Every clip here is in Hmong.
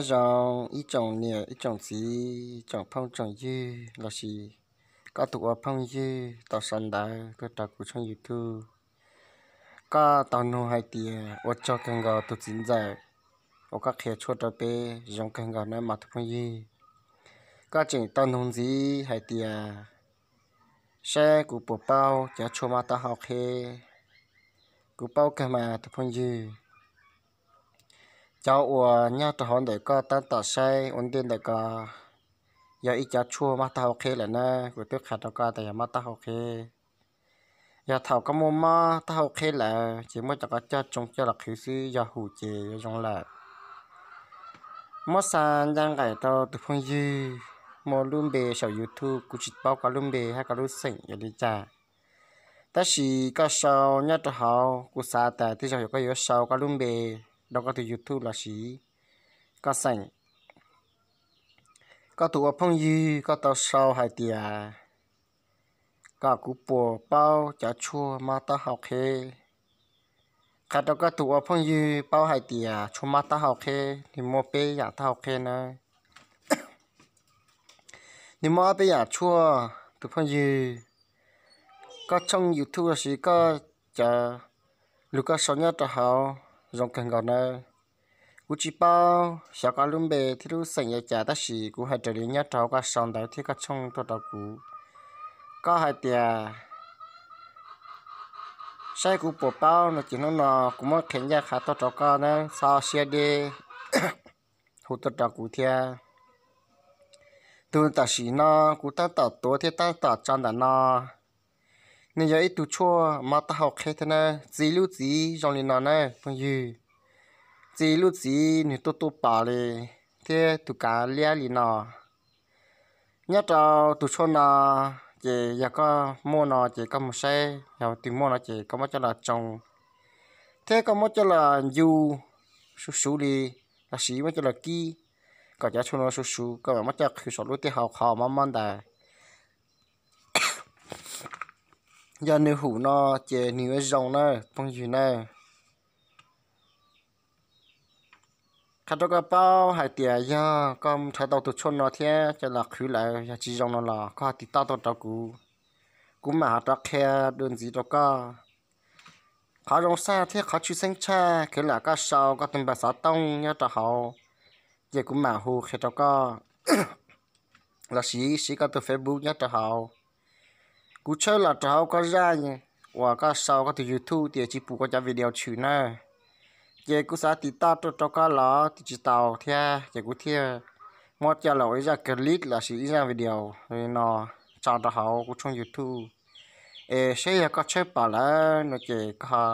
Nyob zoo ib tsoom niam ib tsoom txiv, tsoom phooj tsoom ywg lossis koj tus ua phooj ywg tau sau ntawv tuaj rau kuv tshooj YouTube. Koj tau nug hais tias ua tsaug kawg nkaus tus txiv ntxawm uas koj qhia tshuaj rau peb, zoo kawg nkaus nawb mas tus phooj ywg. Koj tseem tau nug ntxiv hais tias saib kuv puas paub cov tshuaj mab taub hau qheb. Kuv paub kawg mas tus phooj ywg. Cov uas nyob rau hauv ntawm koj tab tom saib ua ntej ntawm ko yog ib cov tshuaj mab taub hau qheb lawm na, kuv twb qhia rau koj tias yog mab taub hau qheb. Yog thaum koj muaj mab taub hau qheb lawm ces muab cov ko coj tsoo coj los qhwv xwb, yog hum ces yuav zoo lawm. Muab xa ncaj nqaim rau tus phooj ywg muaj lub npe saum YouTube, kuv tsis paub koj lub npe hab koj lub xeem yog li cas. Tab sis koj sau nyob rau hauv, kuv xav tas tej zaum yog koj yuav sau koj lub npe rau koj tus YouTube lossis koj xeem. Koj tus ua phooj ywg koj tau sau hais tias kom kuv puas paub cov tshuaj mab taub hau qheb. Qhia rau koj tus ua phooj ywg paub hais tias tshuaj mab taub hau qheb nws muaj peb yam taub hau qheb nawb. Nws muaj ob peb yam tshuaj tus phooj ywg. Koj tshooj YouTube lossis koj cov lus koj sau nyob rau hauv zoo kawg nkaus nawb. Kuv tsis paub xyov koj lub npe thiab lub xeem yog cas, tab sis kuv hais raws li nyob rau hauv koj sau ntawv thiab koj tshooj tuaj rau kuv. Koj hais tias saib kuv puas paub no ces hnub no kuv muab qhia ncaj qha tuaj rau koj nawb, txhob siab deb, hu tuaj rau kuv thiab. Tus tam sim no kuv tab tom tuav thiab tab tom tso ntawm no, nws yog ib tug tshuaj mab taub hau qheb thiab nawb. Txiv lub txiv zoo li no nawb phooj ywg. Txiv lub txiv nws tuaj tuaj pom li thiab tus kav liab li no. Nyob rau tus tshuaj no ces yog koj muaj no ces koj mus saib, yog twg muaj no ces koj muab coj los tsoo thiab koj muab coj los ncu suv suv li, lossis muab coj los kib kom cov tshuaj no suv suv, koj mam muab coj qhwv saum lub tiaj hau qhov mob mob ntawd. Yog nws hum no ces nws yuav zoo nawb phooj ywg nawb. Qhia rau koj paub hais tias yog koj rhais tau tus tshuaj no thiab coj los qhwv lawm yog tsis zoo no los koj ho tiv toj tuaj rau kuv, kuv mam ho rov qhia dua ntxiv rau koj. Qhov zoo tshaj thiab qhov tshwj xeeb tshaj kwv lam koj sau koj tus npawb xov tooj nyob rau hauv, ces kuv mam hu qhia rau koj, lossis siv koj tus Facebook nyob rau hauv. Kuv tshawb los rau hauv koj zaj uas koj sau koj tus YouTube tias tsis pum koj cov video tshwm na, ces kuv xav tiv toj tuaj rau koj los tiv tsis tau thiab, ces kuv thiaj muab coj los ua ib zaj clip lossis ib zaj video li no tso rau hauv kuv tshooj YouTube. Es saib yog koj tshawb pom lawm no ces koj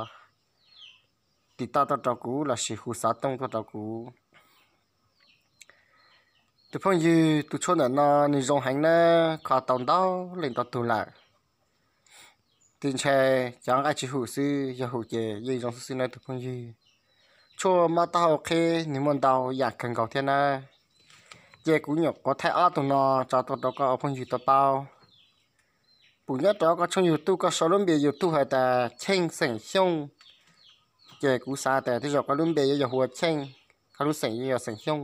tiv toj tuaj rau kuv lossis hu xov tooj tuaj rau kuv. Tus phooj ywg, tus tshuaj ntawm no nws zoo heev na, kho tau ntau leej ntau tug lawm. Tis ntshai cov nqaij tsis hum xwb, yog hum ces yeej zoo xwb xwb na tus phooj ywg. Tshuaj mob taub hau qheb nws muaj ntau yam kawg nkaus thiab na. Ces kuv nyuam qhuav thaij ob tug no tso tuaj rau koj ua phooj ywg tau paub. Pum nyob rau koj tshooj YouTube, koj sau lub npe YouTube hais tias Cheej xeem Xyooj, ces kuv xav tias tej zaum koj lub npe yuav yog hu ua Cheej, koj lub xeem yuav yog xeem Xyooj.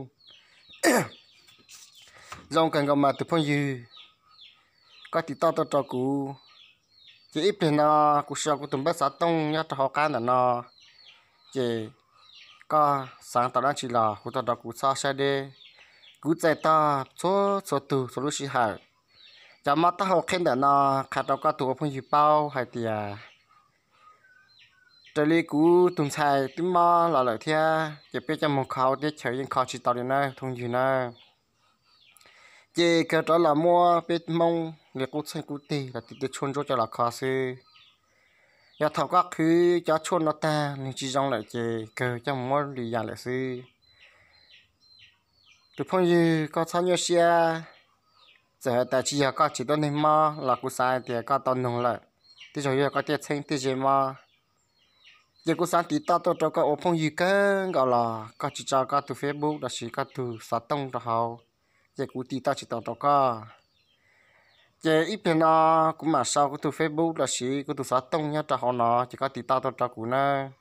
Zoo kawg nkaus mas tus phooj ywg, koj tiv toj tuaj rau kuv, ces ib pliag no kuv sau kuv tus npawb xov tooj nyob rau hauv qab ntawm no, ces koj xav tau dab tsi los hu tuaj rau kuv txhob siab deb. Kuv txais tog txhua txhua tug txhua lub sij hawm. Cov mob taub hau qheb ntawm no qhia rau koj tus ua phooj ywg paub hais tias raws li kuv tus ntxhais twb mob los lawm thiab, ces peb coj mus kho hauv teb chaws yeej kho tsis tau li na phooj ywg na. Ces kawg rov los muab peb Hmoob li qub txheej qub teg los tiv tej tshuaj ntsuab coj los kho xwb. Yog thaum koj qhwv cov tshuaj no tag nws tsis zoo lawm ces kawg coj mus muab li yam lawm xwb. Tus phooj ywg, koj txhob nyuaj siab. Txawm hais tias tsis yog koj tseem tuab neeg mob los kuv xav hais tias koj tau noog lawm, tej zaum yog koj tej txheeb tej ze mob. Ces kuv xav tiv toj tuaj rau koj ua phooj ywg kawg nkaus los koj tsis tso koj tus Facebook lossis koj tus xov tooj rau hauv, ces kuv tiv toj tsis tau rau koj. Ces ib pliag no kuv mam sau kuv tus Facebook lossis kuv tus xov tooj nyob rau hauv no ces koj tiv toj tuaj rau kuv nawb.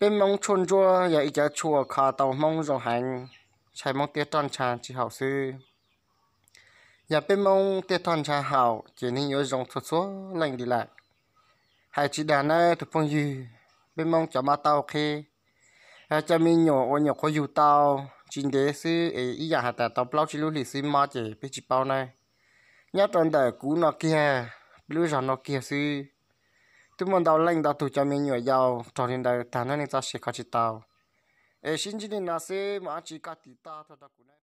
Peb Hmoob tshuaj ntsuab yog ib cov tshuaj kho tau Hmoob zoo heev, ntshai Hmoob tiaj roj ntsha tsis haum xwb. Yog peb Hmoob tiaj roj ntsha haum ces neeg yuav zoo txhua txhua leej li lawm. Hais tsis dag nawb tus phooj ywg, peb Hmoob cov mab taub qhib, cov me nyuam uas nyuam qhuav yug tau tsis ntev xwb es ib yam hais tias tau plaub tsib lub hlis xwb mob ces peb tsis paub nawb. Nyob rau ntawm kuv no kiag, peb lub zos no kiag xwb, twb muaj ntau leej ntau tus cov me nyuam yaus raug li ntawd tag nrho, nej txoj sia kho tsis tau. Es sib ntsib li no xwb, muaj dab tsi koj tiv toj tuaj rau kuv na.